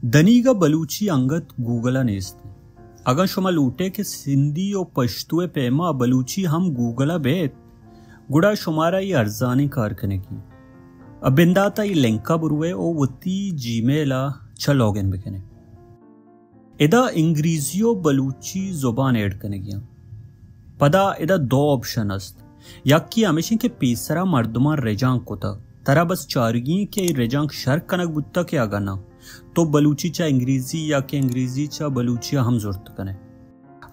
دنیگا بلوچی انگت گوگل ءَ نیست۔ اگاں شما لوٹے کہ سندھی و پشتو ءِ پیما بلوچی ہم گوگل ءَ بیت، گڑا شمارا اے ارزانیں کار کنگی۔ ءُ بندات ءَ اے لنک ءَ بروئے و وتی جی میل ءَ چہ لاگ ان بکنے۔ ادا انگریزی و بلوچی زبان ایڈ کنگی انت۔ پدا ادا دو آپشن است۔ یکے ہمیش انت کہ پیسرا مردماں رجانک کتگ۔ ترا بس چارگی انت کہ اے رجانک شر کنگ بوتگ کہ اگاں نہ۔ تو بلوچی چہ انگریزی یا کہ انگریزی چہ بلوچی ہم زرت کنے۔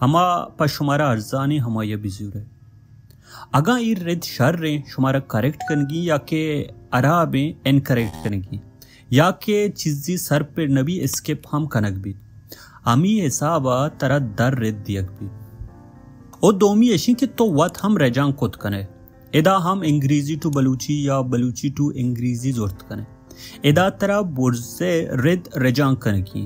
ہما پہ شمارا ارزانیں ہمائی ءَ بزورے۔ اگاں اے رد شر انت، شمارا کریکٹ کنگی یا کہ ہراب انت، انکریکٹ کنگی۔ یا کہ چیزے سر پر نبی، اسکپ ہم کنگ بیت۔ ہمی حساب ءَ ترا در رد دیگ بیت۔ او دومی اشی کہ تو وت ہم رجانک کت کنے۔ ادا ہم انگریزی ٹو بلوچی یا بلوچی ٹو انگریزی زرت کنے۔ ادا ترا برزے رد رجانک کنگی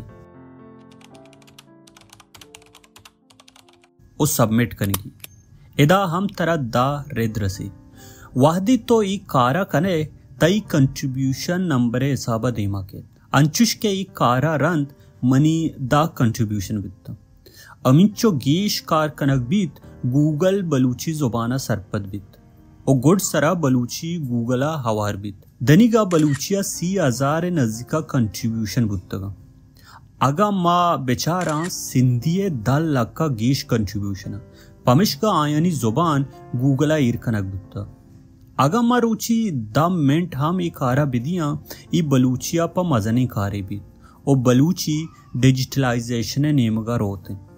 و سبمٹ کنگی۔ ادا ہم ترا دہ رد رسی۔ وہدے تو اے کارا کنے، تئی کنٹریبیوشن نمبر ءِ حسابا دیما کیت۔ انچوش کہ اے کارا رند منی دہ کنٹریبیوشن بیتاں۔ ہمینچو گیش کار کنگ بیت، گوگل بلوچی زبانا سرپد بیت و گڈ سرا بلوچی گوگلا ہوار بیت۔ دنیگا بلوچیا سی ہزار ءِ نزیکا کنٹریبیوشن بوتگاں۔ اگاں ما بچاراں، سندھی ءِ دہ لکھ ءَ گیش کنٹریبیوشن انت، پمشکا آیانی زبان گوگل ءَ ایر کنگ بوتگ۔ اگاں ما روچی دہ منٹ ہم اے کار ءَ بدیاں، اے بلوچی ءَ پہ مزنیں کارے بیت و بلوچی ڈیجیٹلائزیشن ءِ نیمگ ءَ روت انت۔